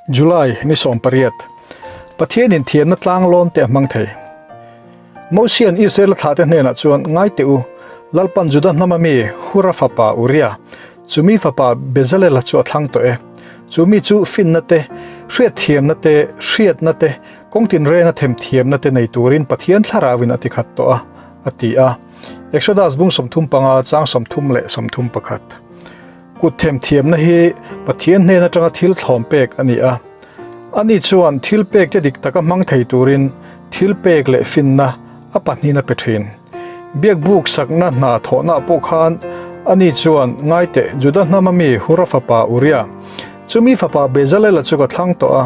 July ni 18 Pathianin thiamna tlanglawn te a hmang thei. Mosian Israel thlahte hnenah chuan ngai teh u, Lalpan Juda hnama mi Hura fapa Uria, chumi fapa Bezalela chu a thlang tawh e. Chu mi chu finna te, hriatthiamna te, hriatna te, kawng tinrenga themthiamna te nei turin Pathian thlarauin a tikhat tawh a, a ti a. Exodus bung 35 chang 31. Kut themthiamna hi Pathian hnen atanga thil thlawm pek a ni a. Ani chuan thil pekte dik taka hmang thei turin thil pek leh finna a pahnihin a pe thin. Biakbuk sakna hna thawhnaah pawh khan ani chuan ngaiteh Juda hnama mi Hura fapa Uria, chumi fapa Bezalela chu ka thlang tawh a,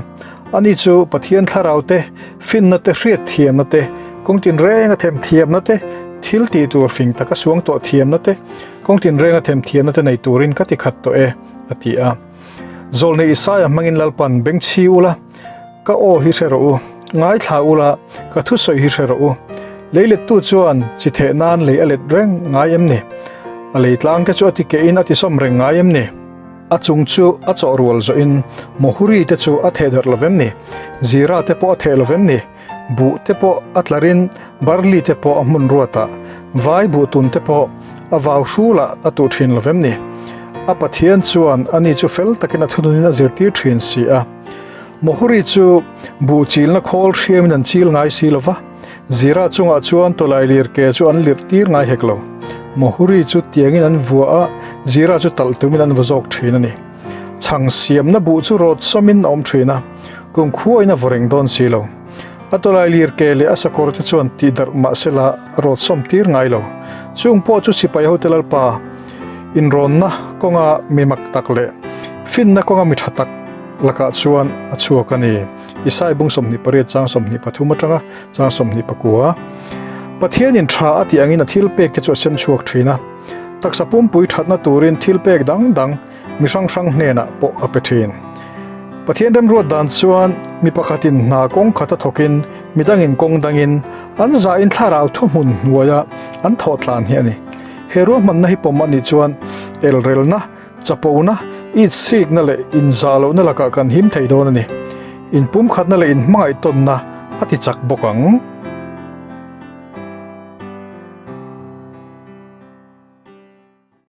ani chu Pathian thlarau te, finna te, hriatthiamna te, kawng tinrenga themthiamna te, thil tih tur fing taka suang tawh thiamna te, Kawng tinrenga themthiamna te nei turin ka ti khat tawh e, a ti a. Zawlnei Isaia hmangin Lalpan bengchhi ula, ka aw hi hre rawh u, ngaithla ula, ka thusawi hi hre rawh u. Lei lettu chuan chi theh nan lei a let reng ngai em ni? A lei tlang te chu a ti kehin a ti sawm reng ngai em ni? A chung chu a chawh rual zawhin Mohuri te chu a theh darh lo vem ni? Zira te pawh a theh lo vem ni? Buh te pawh a tlarin barley te pawh a hmun ruatah, vai buh tun te pawh a vau hrulah a tuh thin lo vem ni? A Pathian chuan ani chu fel takin a thununin a zirtir thin si a. Mohuri chu buh chilna khawl hriamin an chil ngai si lo va, zira chungah chuan tawlai lir ke chu an lirh tir ngai hek lo. Mohuri chu tiangin an vua a, zira chu talh tumin an vaw zawk thin a ni. Chhang siamna buh chu rawt sawmin a awm thin a, kum khuain a vaw reng dawn si lo. A tawlai lir ke leh a sakawr te chuan tih darh mah sela rawt sawm tir ngai lo. Chung pawh chu sipai hote lalpa inrawnna kawnga mi mak tak leh finna kawnga mi tha tak lakah chuan a chhuak a ni. Isai bung 28 chang 23 atanga chang 24. Pathianin tha a tih angin a thil pek te chu a sem chhuak thin a. Taksa pumpui thatna turin thil pek dang dang mi hrang hrang hnenah pawh a pe thin. Pathian remruat dan chuan mi pakhatin hna kawng khata thawkin midangin kawng dangin an zahin thlarau thuhmun hnuaia an thawh tlan hi a ni. He ruahmanna hi pawm a nih chuan elrelna, chapona, itsikna leh inzahlohna lakah kan him thei dawn a ni. Inpumkhatna leh inhmangaihtawnna a ti chak bawk ang.